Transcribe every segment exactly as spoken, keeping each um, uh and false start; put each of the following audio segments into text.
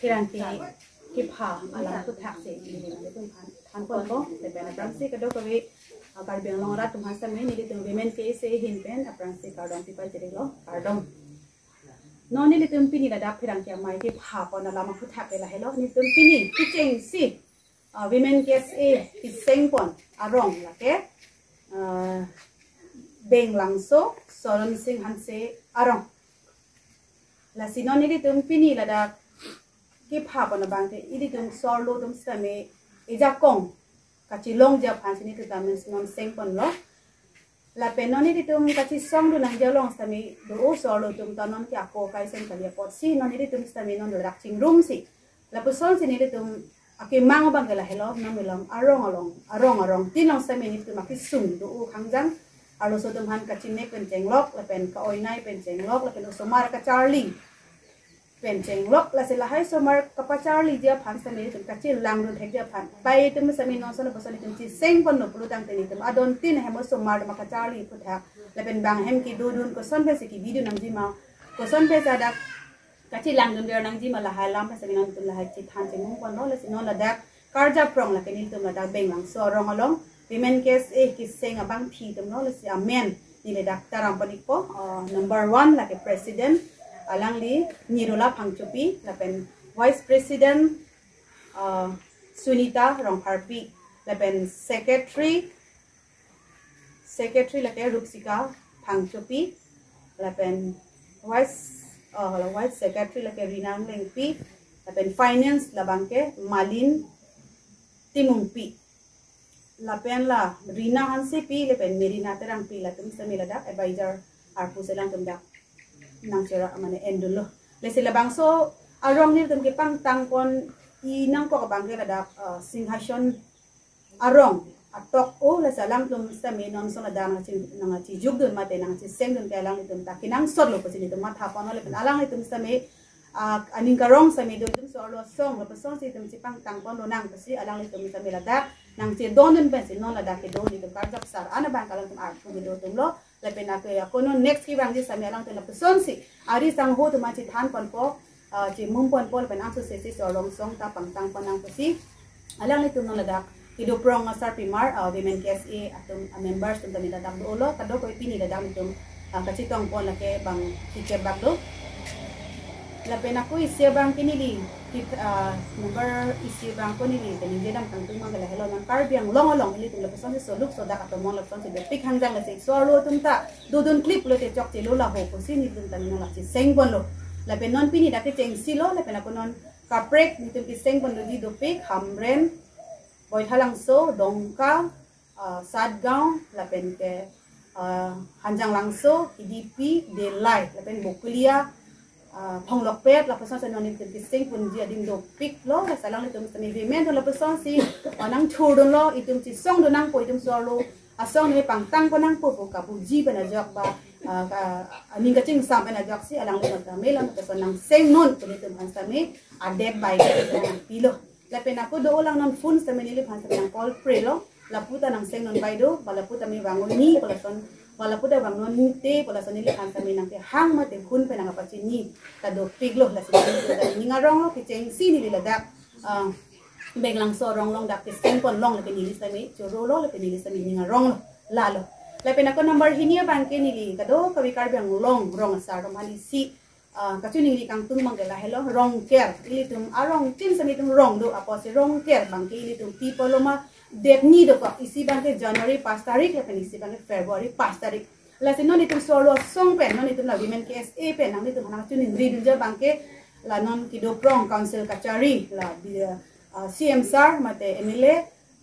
Pherangke kepha alam aphuthaksi nelitum aphan thanponpo, lapen aphrangsi kadokave, ah, Karbi Anglong arat atum aphan sitame nelitum Women K S A ahin pen aphrangsi kardom pipachirilo, kardom. Non nelitum pini ladak pherangke amei kepha pon alam aphuthak ke lahelo, nelitum pini kechengsi, ah, Women K S A keseng pon arong lake, ah, Benglangso Soron Sing Hanse arong. Lasi non nelitum pini ladak kepha pon abang ke ilitum so-arlo atum sitame ejakong kachelongji aphansi nelitum tame non seng ponlo. Lapen non nelitum kachesongdun nangji along sitame do-o so-arlo atum ta non ke ako kaisen kali apotsi non nelitum sitame non ladak chingrumsi lapusonsi nelitum akemang abang ke lahelo, non nelitum arong along, arong arongtin along sitame nelitum akesung do-o khangjang, arloso atum aphan kachinek pen chenglok, lapen ka-oinai pen chenglok, lapen osomar kacharli pen chenglok, lasi lahai osomar kapacharliji aphan sitame nelitum kachelangdun thekji aphan pai atum sitame non son lapuson nelitum cheseng ponlo pulo tangte nelitum adontin hem osomar atum kacharli aphuthak, lapen bang hem kedodun koson pensi kebidun nangjima, koson pensi ladak kachelangdunver nangjima, lahai alam pensi nelitum lahai chethan chemung ponlo. Lasi non ladak Karjap Rong lake nelitum ladak Benglangso arong along Women K S A keseng abangpi atumlo. Lasi amen neli ladak taram panikpo, uh, number one lake president, alangli Nirola Phangchopi, lapen vice president, uh, Sunita Rongpharpi, lapen secretary, secretary lake Rupsika Phangchopi, lapen vice, uh, vice secretary lake Rina Englengpi, lapen finance labang ke Malin Timungpi, lapen la Rina Hansepi, lapen Merina Terangpi, latum sitame ladak advisor arpu selang atum dak nangchera mane endunlo. Lasi labangso arong nelitum kepangtang pon inangkok abang ke ladak, uh, Singhason arong atok o, lasi alangtum sitame non son ladak nangchi, nangchijukdun mate nangchisengdun ke alanglitum ta kenangsotlo pusi nelitum matha ponlo, lapen alanglitum sitame, ah, aning karong sitame do, itum so-arlo asong lapusonsi itum chepangtang ponlonang pusi alanglitum sitame ladak nangchedondun pensi non ladak kedo nelitum Karjap Sar an abang ke alangtum arpu kedo atumlo. Lapen ako, ako non next kevangji sitame alangtum lapusonsi ari sangho atum aphan chethan ponpo, ah, chemung ponpo, lapen angsose si so-arlo asong ta pangtang pon nang pusi alanglitum non ladak kedo prong asarpimar, ah, Women K S A atum, ah, members atum tame ladak dolo, kadokave pini ladak nelitum, ah, kachetong pon lake bang kikep bak do. Lapen ako isi abang ke neli, kit, ah, number isi abang ko neli, kaningje dam kangtung mang ke lahelo, non Karbi Anglong along ilitum lapusonsi soluk sodak atomon lapusonsi dopik khangjang, lasi so-arlo atum ta dodun klip lote chokchelo laho pusi nelitum tame non la cheseng ponlo. Lapen non pini dak kechengsi lo, lapen ako non kaprek nelitum keseng pon doji dopik Hamren, Boithalangso, Dongka, ah, Satgaon, lapen ke, ah, Hanjanglangso, Hidipi, Delai, lapen Bokulia, ah, Phonglokpet, lapusonsi non nelitum keseng ponji adim dopiklo, lasi alanglitum sitame women do lapusonsi, ah, nangchurdunlo, itum chesongdun nangpo, itum so-arlo asong ne pangtang pon nangpo pu kapuji pen ajok ba, ah, ka, aning kachingsam pen ajoksi alanglitum tame lapuson nangseng non pu nelitum aphan sitame adet bai ke nangpilo. Lapen ako do-o lang non phone sitame neliphan sitame nang call prelo. Lapu ta nangseng non bai do, ba lapu tame vang un-e, ba lason, ba lapu ta vang un-e te, ba lason neliphan sitame nangkehang mate phone pen nangkapachini ta dopiklo, lasi neli ta ning aronglo, kechengsi neli ladak, ah, Benglangso arong along dak keseng ponlong lake neli sitame chorolo, lake neli sitame ning aronglo, lalo. Lapen ako number hini abang ke neli kadokave Karbi Anglong rong asar atum aphan isi, ah, kachiningri kangtung mang ke lahelo, Rongker. Ilitum arongtin sitame itum rong do, apotsi Rongker abang ke ilitum pi pulo ma, date ni dokok, isi abang ke January pas tarik, lapen isi abang ke February pas tarik. Lasi non itum so-arlo asong pen, non itum la Women K S A pen nanglitum aphan nangchiningridunji abang ke, la non kedo prong council kachari, la bi, ah, C M sir mate M L A,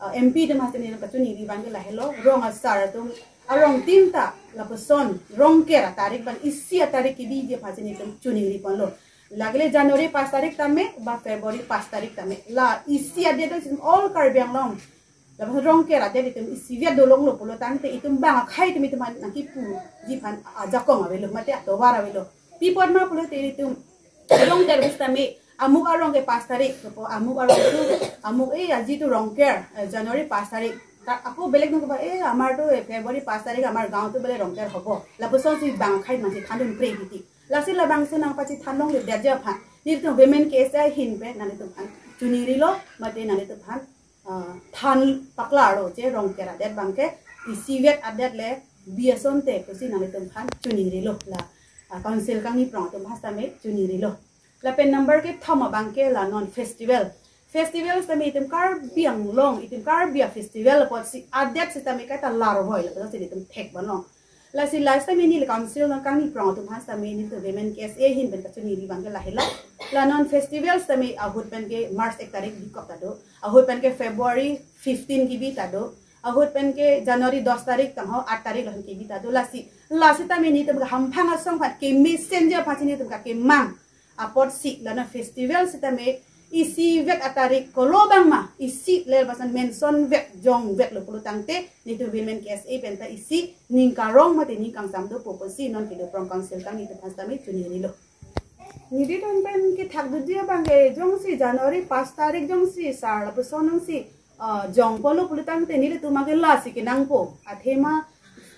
ah, M P atum aphan sitame nelitum kachiningri abang ke lahelo, rong asar atum arongtin ta lapuson Rongker atarik abang isi atarik kebiji aphan sitame nelitum chiningri ponlo. Lake le January pas tarik tame ba February pas tarik tame, la isi adet do itum all Karbi Anglong, lapuson Rongker adet itum isivet dolonglo pulo tangte itum bang akhei atum itum aphan nangkipuji aphan ajakong avelo mate atovar avelo. Pi apot ma pulote itum Rongker pusitame amuk arong ke pas tarik, po amuk arong tu, amuk, eh, aji tu Rongker, eh, January pas tarik. Ta ako belek nung ba, eh, amar tu, eh, February pas tarik amar gaon tu bole Rongker hobo. Lapusonsi bang akhei nangchethandun pre titi. Lasi labangso nangpachethan longledetji aphan, Nelitum Women K S A ahin pen nanglitum aphan choningri lo, mate nanglitum aphan ah, than paklar lo je Rongker adet abangke isivet adet le bi asonte pusi nanglitum aphan choningri lo, la ah, council kangni prong atum aphan sitame choningri lo. Lapen number kethom abangke la non festival. Festival sitame itum Karbi Anglong, itum Karbi a festival apotsi adet sitame kaita larvoi lo pusi itum thek ban long. Lasi la sitame neli council nangkangni prong atum aphan sitame nelitum Women K S A ahin pen kachoningri abangke lahelo. La non festival sitame ahut pen ke March ek tarik bikok ta do, ahut pen ke February fifteen kebi ta do, ahut pen ke January dos tarik tangho aat tarik lahin kebi ta do. Lasi la sitame nelitum ke hamphang asong aphan ke messenger aphan si nelitum ke kemang apotsi la non festival sitame isivet atarik kolo abang ma, isi lel basan mention vet jongvet lo pulo tangte nelitum Women K S A pen ta isi ning karong mate ning kangsam dopo pusi non kedo prong council kangni atum aphan sitame choningri lo. Nelitum pen kethak dodi abangke jongsi January pas tarik jongsi sar lapuson jongsi ah, jongpo lo pulo tangte nelitum abangke lasi kenangpo. Athema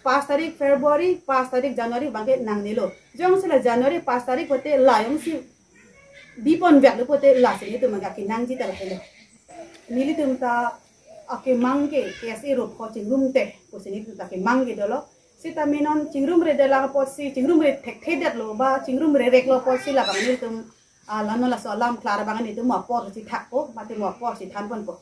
pas tarik February, pas tarik January abangke nangnelo. Jongsi la January pas tarik pote la jongsi bipon vek lo pote lasi nelitum abangke kenangji ta lahelo. Nelitum ta akemang ke K S A rup ko chingrumte pusi nelitum ta kemang ke dolo. Sitame non chingrumredet lang apotsi, chingrumre thekthedet lo ba chingrumre rek lo apotsi labang nelitum ah, la non laso alam klar abang nelitum mo apor si thakpo, mate mo apor si thanponpo.